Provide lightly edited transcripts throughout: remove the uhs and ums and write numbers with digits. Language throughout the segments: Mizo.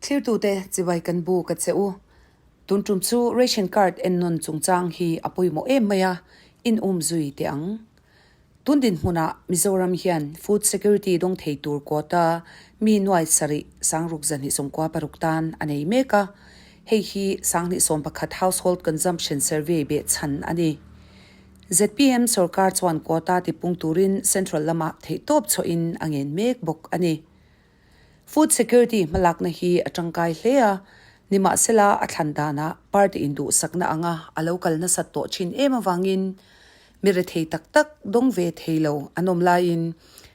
Thlirtute chibai kan buk a che u. Tun tum chu ration card ennawn chungchang hi a pawimawh em mai a, in um zui teh ang. Tun dinhmunah Mizoram hian food security dawng thei tur quota mi nuai sarih sangruk zahnih sawmkua paruk tan a nei mek a, hei hi sanghnih sawmpakhat household consumption survey behchhan a ni. Zpm sorkar chuan quota tipung turin central lamah theihtawp chhuahin a ngen mek bawk a ni. Food security hmalakna hi a tangkai hle a, nimahsela a thlan danah party induhsakna anga a lo kal nasat tawh thin em avangin mi rethei tak tak dawng ve thei lo an awm laiin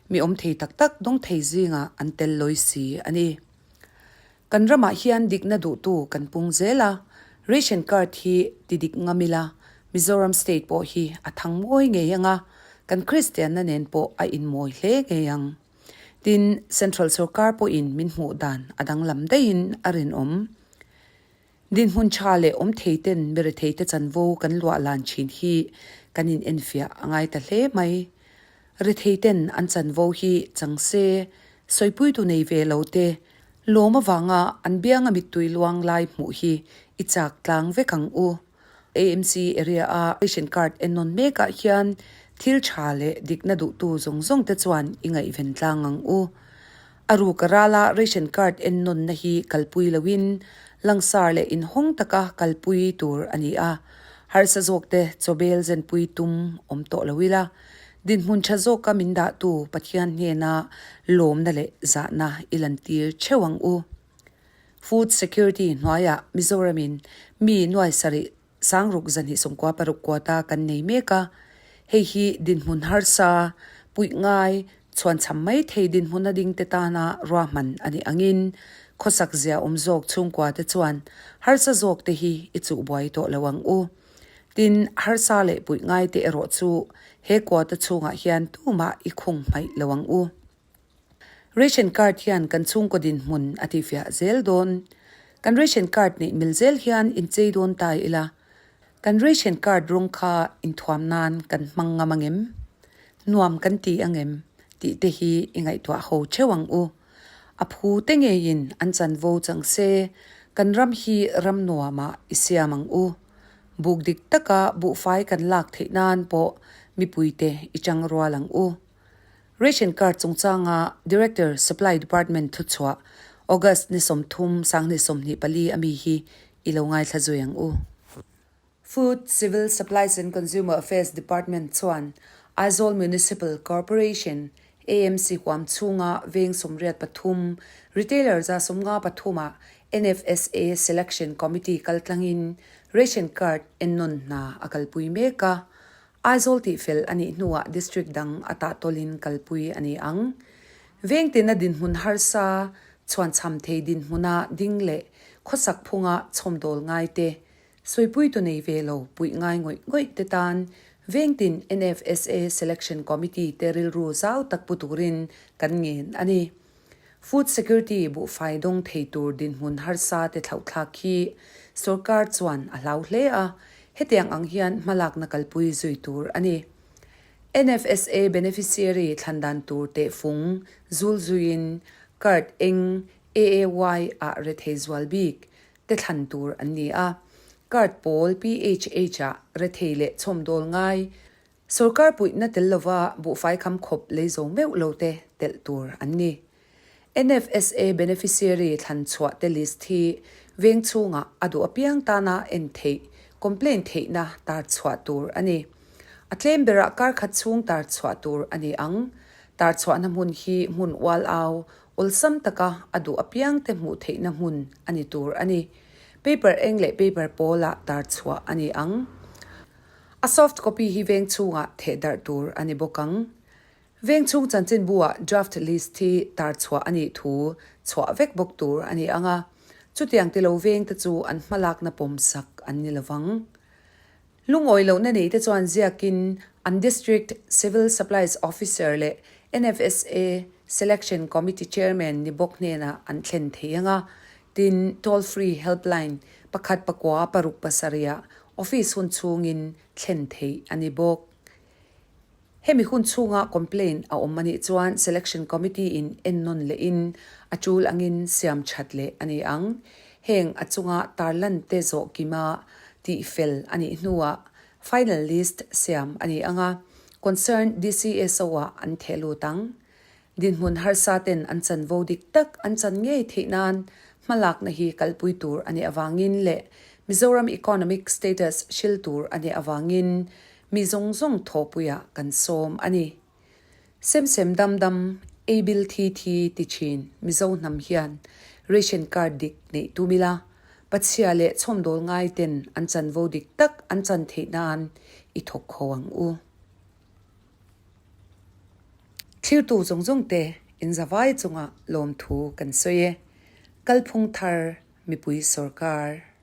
mi awm thei tak tak dawng thei zingah an tel lawi si a ni. Kan ramah hian dikna duhtu kan pung zel a, ration card hi ti dik ngam ila Mizoram state pawh hi a thang mawi ngei ang a, kan Kristianna nen pawh a inmawi hle ngei ang. Tin, Central sorkar pawhin min hmuh dan a danglam daihin a rinawm. Dinhmun tha leh awm thei ten mi retheite chanvo kan luah lan thin hi kan in enfiah a ngai ta hle mai. Rethei ten an chanvo hi chang se, sawipuitu nei ve lo te, lawm avanga an bianga mittui luang lai hmuh hi i chak tlang vek ang u. AMC area a ration card ennawn mekah hian thil tha leh dikna duhtu zawng zawng te chuan i ngaihven tlang ang u. A ruk a rala ration card ennawnna hi kalpui loin langsar leh inhawng taka kalpui tur a ni a, harsa zawkte chawbel zenpui tum awm tawh lo ila, dinhmun tha zawka min dahtu Pathian hnena lawmna leh zahna i lantir theuh ang u. Food Security hnuaiah Mizoramin mi nuai sarih sangruk zahnih sawmkua paruk quota kan nei mek a, hei hi dinhmun harsa, puih ngai, chhuanchham mai thei dinhmuna dingte tana ruahman a nih angin khawsak zia awm zawk chhungkua te chuan harsa zawk te hi i chuh buai tawh lo ang u. Tin, harsa leh puih ngai te erawh chu he quota chhungah hian tumah i khung hmaih lo ang u. Ration card hian kan chhungkaw dinhmun a tihfiah zel dawn. Kan ration card neih mil zel hian inchei dawn ta ila, kan ration card rawng kha inthuam nan kan hmang ngam angem? Nuam kan ti angem? tih te hi i ngaihtuah ho theuh ang u. A phu te ngeiin an chanvo chang se, kan ram hi ram nuamah i siam ang u. Buk dik taka buhfai kan lak theih nan pawh mipuite i chang rual ang u. Ration card chungchanga Director, Supply Department thuchhuah August ni 30 sanghnih 24 a mi hi i lo ngaithla zui ang u. Food, Civil Supplies and Consumer Affairs Department chuan Aizawl Municipal Corporation, AMC, huam chhunga veng 83, retailer 53 ah NFSA Selection Committee kaltlangin ration card ennawn hna a kalpui mek a. Aizawl tihfel a nih hnuah District dang a tahtawlin kalpui a ni ang. Vengtina dinhmun harsa, chhuanchham thei dinhmuna ding leh khawsak phunga chhawmdawl ngai te, sawipuitu nei ve lo puih ngai ngawih ngawih te tan Vengtin NFSA Selection Committee te rilru zau tak pu turin kan ngen a ni. Food security buhfai dawng thei tur dinhmun harsa te thlauhthlak hi sorkar chuan a hlau hle a, hetiang ang hian hmalakna kalpui zui tur a ni. NFSA beneficiary thlan dan tur tehfung zul zuiin card eng AAY ah rethei zual bik te thlan tur an ni a, card pawl PHH ah rethei leh chhawmdawl ngai Sorkar puihna tel lova buhfai kham khawp lei zo meuh lo te telh tur an ni. NFSA beneficiary thlan chhuah te list hi veng chhungah a duh apiang tana en theih, complain theihna tar chhuah tur a ni. A tlem berah kar khat chhung tar chhuah tur a ni ang. Tar chhuahna hmun hi hmun ual au, awlsam taka a duh apiang te hmuh theihna hmun a ni tur a ni. Paper eng leh paper pawlah tar chhuah a ni ang. A soft copy hi veng chhungah theh darh tur a ni bawk ang. Veng chhung chanchinbu-ah draft list hi tar chhuah a nih thu chhuah vek bawk tur a ni ang a, chutiang ti lo veng te chu an hmalakna pawm sak an ni lovang. Lungawi lohna nei te chuan ziakin an District Civil Supplies Officer leh NFSA Selection Committee Chairman ni bawk hnenah an thlen thei ang a, tin toll free helpline pakhat pakua paruk pasarihah Office hun chhungin thlen theih a ni bawk. Hemi hun chhunga complaint a awm anih chuan Selection Committee in ennawn lehin a tul angin siam that leh a ni ang. Heng a chunga tarlan te zawh kima tihfel a nih hnuah final list siam a ni ang a, concerned DCSO ah an theh lut ang. Dinhmun harsa ten an chanvo dik tak an chan ngei theih nan hmalakna hi kalpui tur a nih avangin leh Mizoram economic status hril tur a nih avangin mi zawng zawng thawhpuiah kan sawm a ni. Sem sem dam dam, ei bil thi thi ti thin Mizo hnam hian ration card dik neih tum ila, pachhia leh chhawmdawl ngai ten an chanvo dik tak an chan theih nan i thawk kho ang u. Thirtu zawng zawng te inzavai chunga lawmthu kan sawi e. Kalphung thar mipui sawrkar.